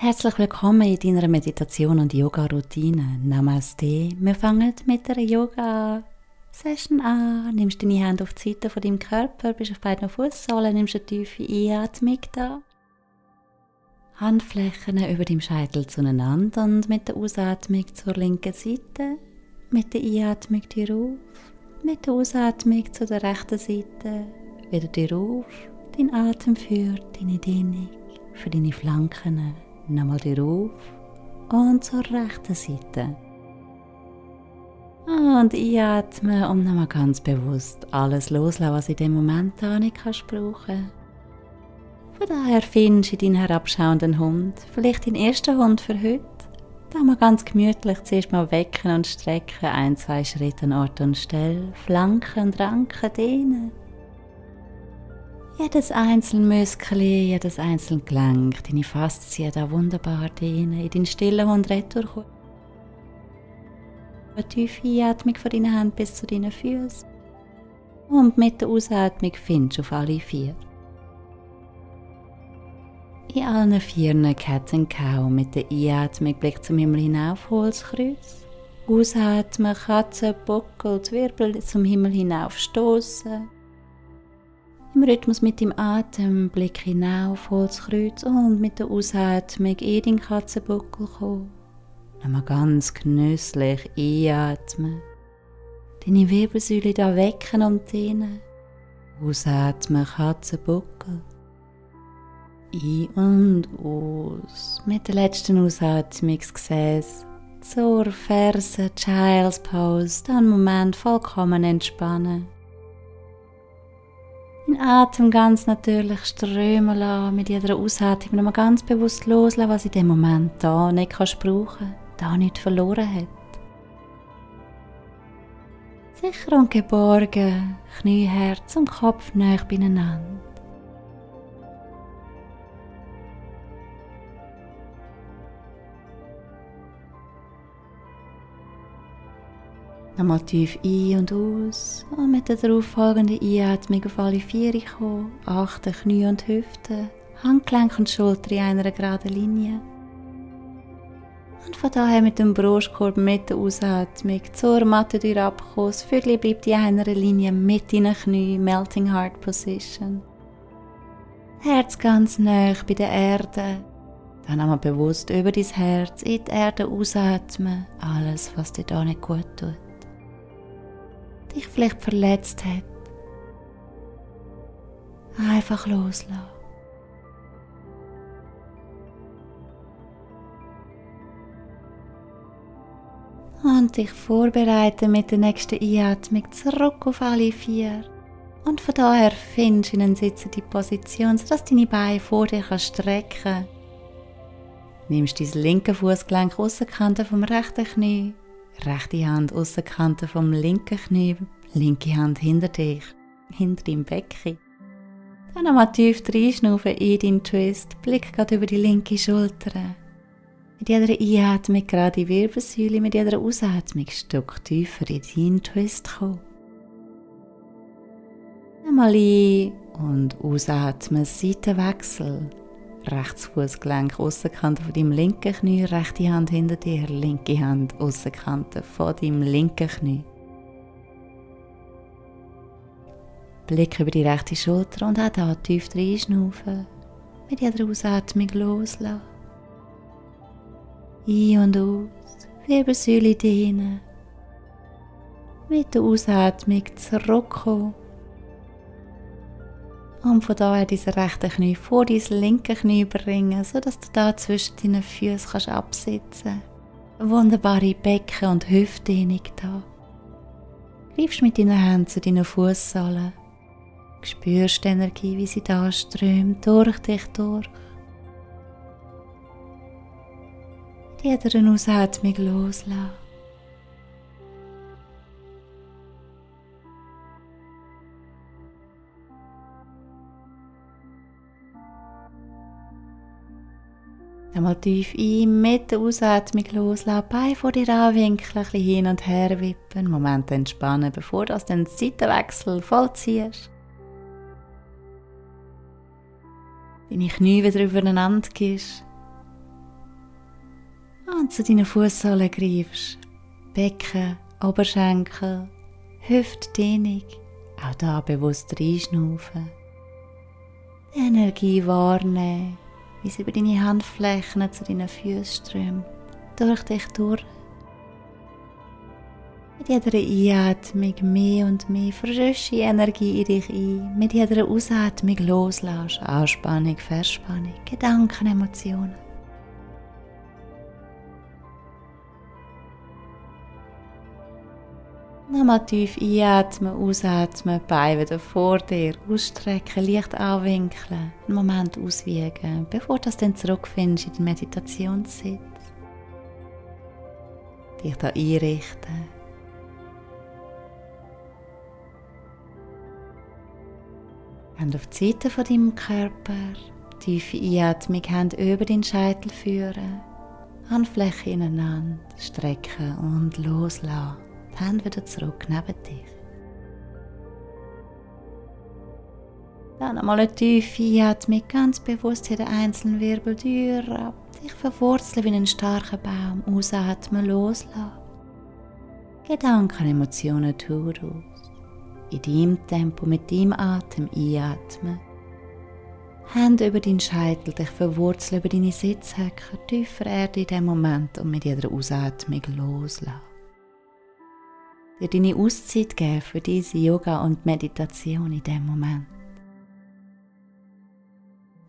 Herzlich willkommen in deiner Meditation und Yoga-Routine. Namaste. Wir fangen mit einer Yoga-Session an. Nimmst deine Hände auf die Seite von deinem Körper, bist auf beiden Fußsohlen, nimmst eine tiefe Einatmung da. Handflächen über dem Scheitel zueinander und mit der Ausatmung zur linken Seite. Mit der Einatmung dir auf, mit der Ausatmung zu der rechten Seite. Wieder dir auf. Dein Atem führt deine Dehnung für deine Flanken. Nochmal dir auf und zur rechten Seite. Und einatmen und nochmal ganz bewusst alles loslassen, was in dem Moment auch nicht brauchen. Von daher findest du deinen herabschauenden Hund, vielleicht deinen ersten Hund für heute. Da mal ganz gemütlich zuerst mal wecken und strecken, 1-2 Schritte an Ort und Stelle, Flanken und Ranken dehnen. Jedes einzelne Muskel, jedes einzelne Gelenk, deine Faszien da wunderbar dehnen, in deinen stillen Hund retour kommen. Eine tiefe Einatmung von deinen Händen bis zu deinen Füßen. Und mit der Ausatmung findest du auf alle 4. In allen 4 Cat and Cow mit der Einatmung Blick zum Himmel hinauf, Holzkreuz. Ausatmen, Katze, Buckel, die Wirbel zum Himmel hinauf stoßen. Im Rhythmus mit dem Atem Blick hinauf, Holzkreuz und mit der Ausatmung in den Katzenbuckel kommen. Nochmal ganz genüsslich einatmen. Deine Wirbelsäule da wecken und dehnen. Ausatmen, Katzenbuckel. Ein und aus. Mit der letzten Ausatmung das Gesäß zur Ferse, Child's Pose, dann einen Moment vollkommen entspannen. Den Atem ganz natürlich strömen lassen, mit jeder Ausatmung nochmal ganz bewusst loslassen, was in dem Moment da nicht brauchen, da nicht verloren hat. Sicher und geborgen, Knie, Herz und Kopf nahe beieinander. Nochmal tief ein und aus und mit der darauffolgenden Einatmung auf alle 4 kommen. Achte Knie und Hüfte, Handgelenk und Schulter in einer geraden Linie. Und von daher mit dem Brustkorb mit der Ausatmung zur Matte abkommen. Das Vögel bleibt in einer Linie mit deinen Knien, Melting Heart Position. Herz ganz nah bei der Erde. Dann nochmal bewusst über dein Herz in die Erde ausatmen. Alles, was dir da nicht gut tut. Dich vielleicht verletzt hat. Einfach loslassen. Und dich vorbereiten mit der nächsten Einatmung zurück auf alle 4. Und von daher findest du in eine sitzende Position, sodass deine Beine vor dir strecken kannst. Nimmst dein linke Fußgelenk Aussenkante vom rechten Knie. Rechte Hand Aussenkante vom linken Knie, linke Hand hinter dich, hinter deinem Becken. Dann nochmal tief reinschnaufen in deinen Twist, Blick gerade über die linke Schulter. Mit jeder Einatmung gerade die Wirbelsäule, mit jeder Ausatmung ein Stück tiefer in deinen Twist kommen. Einmal ein- und ausatmen, Seitenwechsel. Rechtes Fußgelenk Aussenkante von deinem linken Knie, rechte Hand hinter dir, linke Hand Aussenkante von deinem linken Knie. Blick über die rechte Schulter und auch hier tief reinschnaufen. Mit jeder Ausatmung loslassen. Ein und aus, Wirbelsäule dehnen. Mit der Ausatmung zurückkommen. Und von daher dein rechte Knie vor dein linke Knie bringen, sodass du da zwischen deinen Füßen absitzen kannst. Eine wunderbare Becken- und Hüftdehnung da. Greifst mit deinen Händen zu deinen Fußsohlen. Spürst die Energie, wie sie da strömt, durch dich durch. Mit jeder Ausatmung loslassen. Einmal tief ein, mit der Ausatmung loslassen, Beine vor dir anwinkeln, ein bisschen hin und her wippen, Moment entspannen, bevor du den Seitenwechsel vollziehst. Deine Knie wieder übereinander gibst. und zu deinen Fußsohlen greifst. Becken, Oberschenkel, Hüftdehnung, auch da bewusst reinschnaufen. Die Energie wahrnehmen, wie sie über deine Handflächen zu deinen Füßen strömt, durch dich durch. Mit jeder Einatmung mehr und mehr frische Energie in dich ein. Mit jeder Ausatmung loslässt. Anspannung, Verspannung, Gedanken, Emotionen. Nochmal tief einatmen, ausatmen, Beine wieder vor dir, ausstrecken, leicht anwinkeln, einen Moment auswiegen, bevor du dann zurückfindest in den Meditationssitz. Dich da einrichten. Hände auf die Seite von deinem Körper, tiefe Einatmung, Hände über den Scheitel führen, Handflächen ineinander, strecken und loslassen. Die Hände wieder zurück neben dich. Dann einmal eine tiefe Einatmung, ganz bewusst jeden einzelnen Wirbel ab, dich verwurzeln wie einen starken Baum, ausatmen, loslassen. Gedanken, Emotionen tun aus. In deinem Tempo, mit deinem Atem einatmen. Hände über deinen Scheitel, dich verwurzeln über deine Sitzhöcker, tiefer Erde in diesem Moment und mit jeder Ausatmung loslassen. Dir deine Auszeit geben für diese Yoga und Meditation in diesem Moment.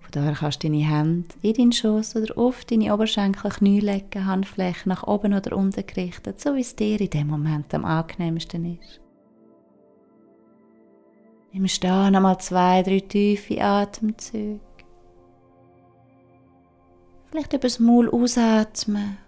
Von daher kannst du deine Hände in deinen Schoß oder auf deine Oberschenkel, Knie legen, Handflächen nach oben oder unten gerichtet, so wie es dir in diesem Moment am angenehmsten ist. Nimm da nochmal 2, 3 tiefe Atemzüge. Vielleicht über das Maul ausatmen.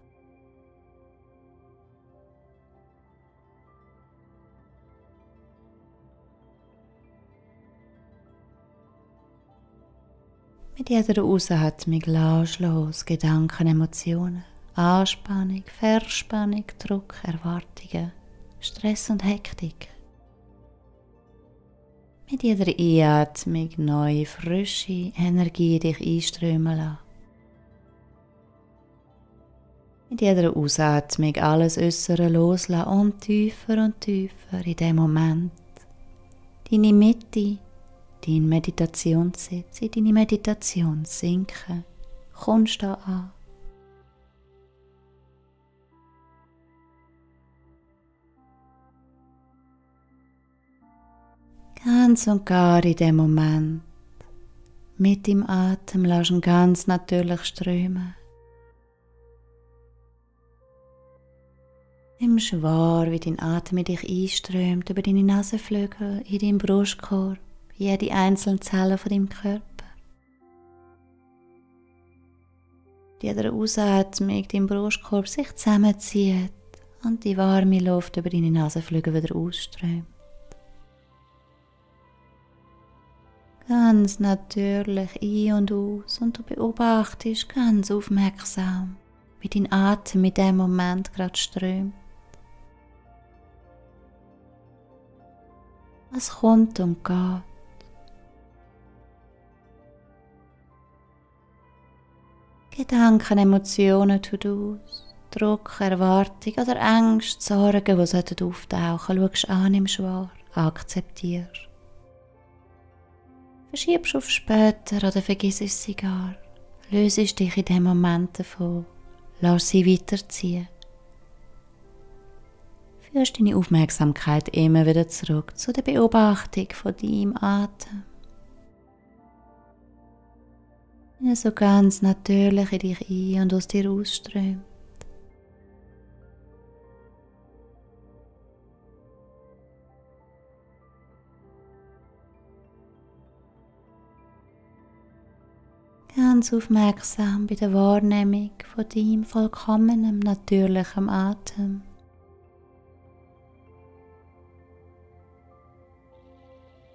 Mit jeder Ausatmung lass los Gedanken, Emotionen, Anspannung, Verspannung, Druck, Erwartungen, Stress und Hektik. Mit jeder Einatmung neue, frische Energie in dich einströmen lassen. Mit jeder Ausatmung alles Äußere loslassen und tiefer in dem Moment deine Mitte, dein Meditationssitz, in deine Meditation sinken, kommst da an. Ganz und gar in dem Moment, mit dem Atem lass ihn ganz natürlich strömen. Nimm wahr, wie dein Atem in dich einströmt, über deine Nasenflügel, in deinen Brustkorb, jede einzelne Zelle von deinem Körper. Jeder Ausatmung dein Brustkorb sich zusammenzieht und die warme Luft über deine Nasenflügel wieder ausströmt. Ganz natürlich ein- und aus und du beobachtest ganz aufmerksam, wie dein Atem in diesem Moment gerade strömt. Was kommt und geht. Gedanken, Emotionen tun aus, Druck, Erwartung oder Ängste, Sorgen, die auftauchen sollten, schaust an, nimmst wahr, akzeptierst. Verschiebst auf später oder vergisst sie gar. Lösest dich in dem Moment davon. Lass sie weiterziehen. Führst deine Aufmerksamkeit immer wieder zurück zu der Beobachtung von deinem Atem. Wenn er so ganz natürlich in dich ein- und aus dir ausströmt. Ganz aufmerksam bei der Wahrnehmung von deinem vollkommenen, natürlichen Atem.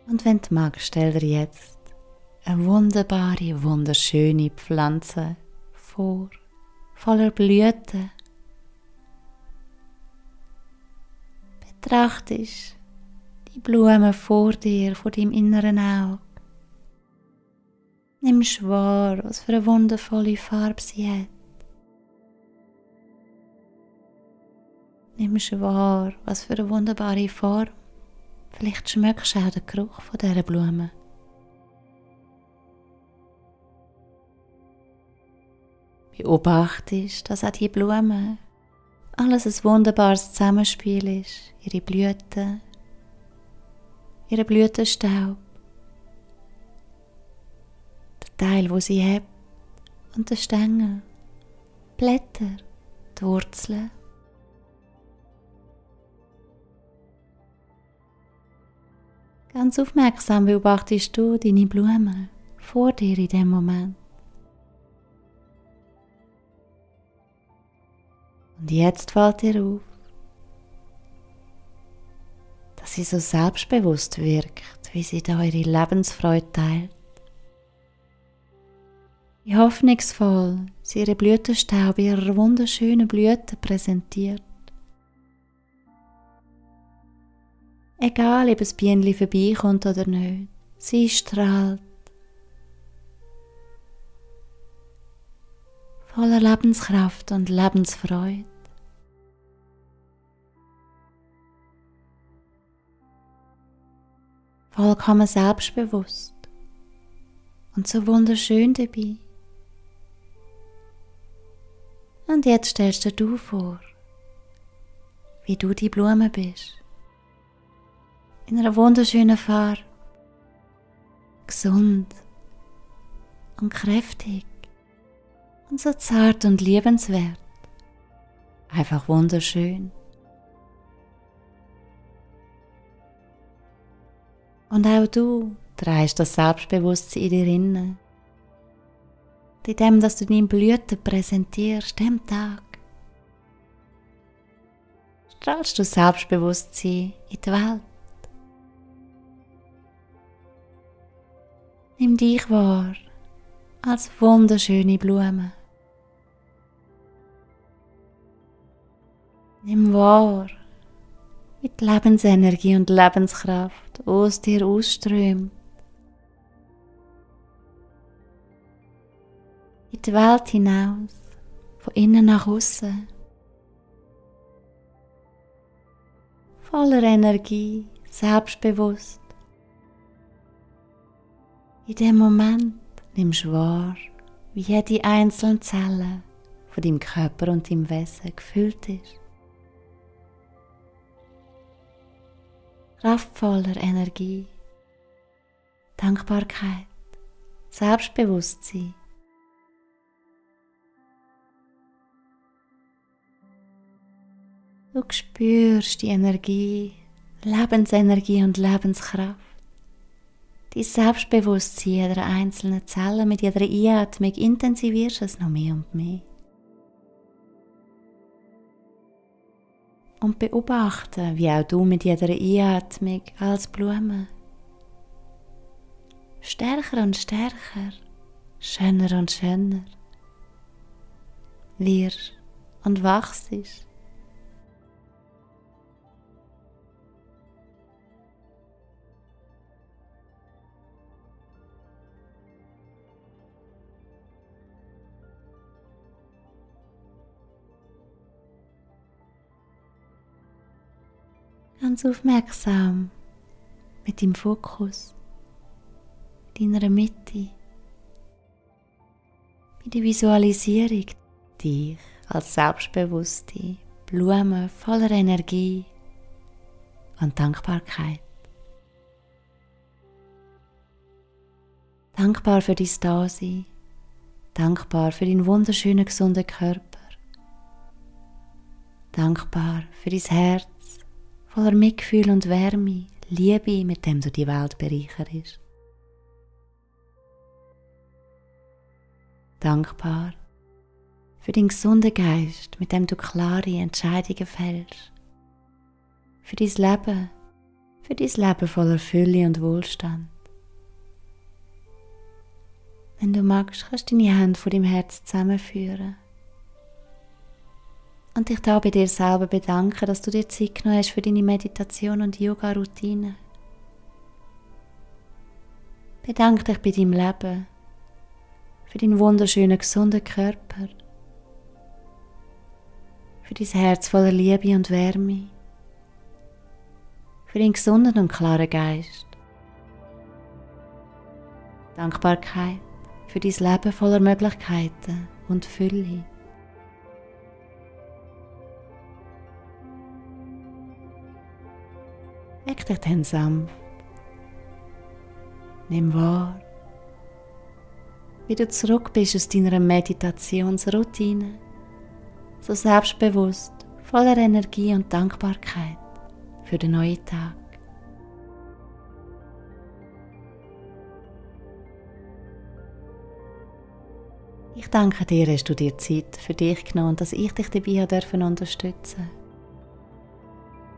Und wenn du magst, stell dir jetzt eine wunderbare, wunderschöne Pflanze vor, voller Blüten. Betrachtest die Blume vor dir, vor deinem inneren Auge. Nimm wahr, was für eine wundervolle Farbe sie hat. Nimmst wahr, was für eine wunderbare Form. Vielleicht schmeckst du auch den Geruch von dieser Blume. Beobachtest, dass auch die Blume alles ein wunderbares Zusammenspiel ist. Ihre Blüten, ihren Blütenstaub, der Teil, wo sie hat, und der Stängel, die Blätter, die Wurzeln. Ganz aufmerksam beobachtest du deine Blume vor dir in dem Moment. Und jetzt fällt dir auf, dass sie so selbstbewusst wirkt, wie sie da ihre Lebensfreude teilt. Wie hoffnungsvoll sie ihre Blütenstaub ihrer wunderschönen Blüten präsentiert. Egal, ob ein Bienchen vorbeikommt oder nicht, sie strahlt. Voller Lebenskraft und Lebensfreude. Vollkommen selbstbewusst und so wunderschön dabei. Und jetzt stellst dir du vor, wie du die Blume bist. In einer wunderschönen Farbe. Gesund und kräftig. Und so zart und liebenswert. Einfach wunderschön. Und auch du trägst das Selbstbewusstsein in dir inne. In dem, dass du deine Blüten präsentierst, dem Tag. Strahlst du Selbstbewusstsein in die Welt. Nimm dich wahr als wunderschöne Blume. Nimm wahr, wie die Lebensenergie und Lebenskraft aus dir ausströmt. In die Welt hinaus, von innen nach außen. Voller Energie, selbstbewusst. In dem Moment nimmst du wahr, wie jede einzelne Zelle von deinem Körper und deinem Wesen gefüllt ist. Kraftvoller Energie, Dankbarkeit, Selbstbewusstsein. Du spürst die Energie, Lebensenergie und Lebenskraft. Dein Selbstbewusstsein jeder einzelnen Zelle mit jeder Einatmung intensivierst es noch mehr und mehr. Und beobachte, wie auch du mit jeder Einatmung als Blume stärker und stärker, schöner und schöner wirst und wachst. Ganz aufmerksam mit deinem Fokus, deiner Mitte, bei der Visualisierung dich als selbstbewusste Blume voller Energie und Dankbarkeit. Dankbar für dein Dasein, dankbar für deinen wunderschönen gesunden Körper, dankbar für dein Herz, voller Mitgefühl und Wärme, Liebe, mit dem du die Welt bereicherst. Dankbar für deinen gesunden Geist, mit dem du klare Entscheidungen fällst. Für dein Leben voller Fülle und Wohlstand. Wenn du magst, kannst du deine Hände vor deinem Herz zusammenführen. Und dich da bei dir selber bedanken, dass du dir Zeit genommen hast für deine Meditation und Yoga-Routine. Bedanke dich bei deinem Leben, für deinen wunderschönen, gesunden Körper, für dein Herz voller Liebe und Wärme, für deinen gesunden und klaren Geist. Dankbarkeit für dein Leben voller Möglichkeiten und Fülle. Weck dich dann sanft. Nimm wahr, wie du zurück bist aus deiner Meditationsroutine, so selbstbewusst, voller Energie und Dankbarkeit für den neuen Tag. Ich danke dir, dass du dir Zeit für dich genommen und dass ich dich dabei unterstützen durfte.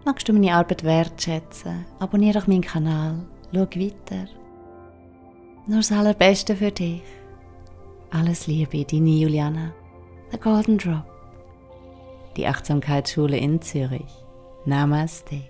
Magst du meine Arbeit wertschätzen? Abonniere doch meinen Kanal, schau weiter. Nur das Allerbeste für dich. Alles Liebe, deine Juliana. The Golden Drop. Die Achtsamkeitsschule in Zürich. Namaste.